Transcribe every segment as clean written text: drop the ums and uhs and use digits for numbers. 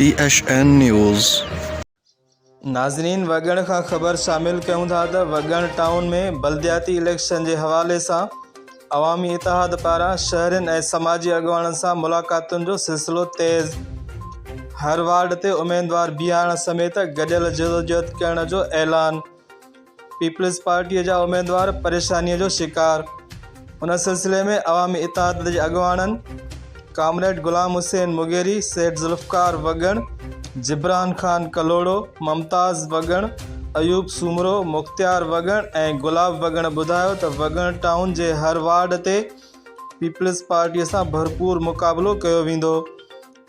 T H N news. ناظرين وڳڻ کان خبر شامل ڪيون ٿا ته وڳڻ ٽائون ۾ بلدياتي اليڪشن جي حوالي سان عوامي اتحاد پاران شهرين ۽ سماجي اڳواڻن سان ملاقاتن جو سلسلو تيز، هر وارڊ تي اميدوار بيهارڻ سميت گڏيل جدوجهد ڪرڻ جو اعلان. پيپلز پارٽيء جا اميدوار پريشانيء جو شڪار. ان سلسلي ۾ عوامي اتحاد جي اڳواڻن ڪامريڊ غلام حسين مغيري، سيٺ ذوالفقار وڳڻ، جبران خان ڪلهوڙو، ممتاز وڳڻ، ايوب سومرو، مختيار وڳڻ ۽ گلاب وڳڻ ٻڌايو ته وڳڻ ٽائون جي هر وارڊ تي پيپلز پارٽيء سان ڀرپور مقابلو ڪيو ويندو.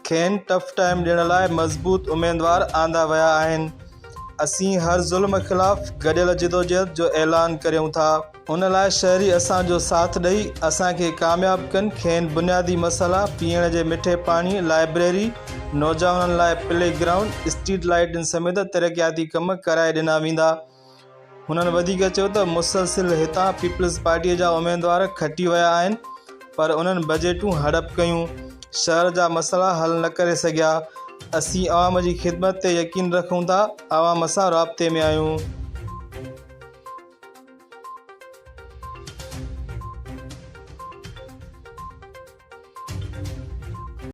کين ٽف ٽائيم ڏيڻ لاء مضبوط اميدوار آندا ويا آهن، اسين هر ظلم خلاف گڏيل جدوجهد جو اعلان ڪريون ٿا، ان لاء شهري اسان جو ساٿ ڏئي اسان کي ڪامياب ڪن، کين بنيادي مسئلا، پيئڻ جي مٺي پاڻي، لائبريري، نوجوانن لاء پلي گرائونڊ، اسٽريٽ لائيٽن سميت ترقياتي ڪم ڪرائي ڏنا ويندا. هنن وڌيڪ چيو ته مسلسل هتان پيپلز پارٽي جا اميدوار کٽي ويا آهن پر انهن بجيٽون هڙپ ڪيون، شهر جا مسئلا حل نه ڪري سگهيا، اسين عوام جي خدمت تي يقين رکون ٿا، عوام سان رابطي ۾ آهيون.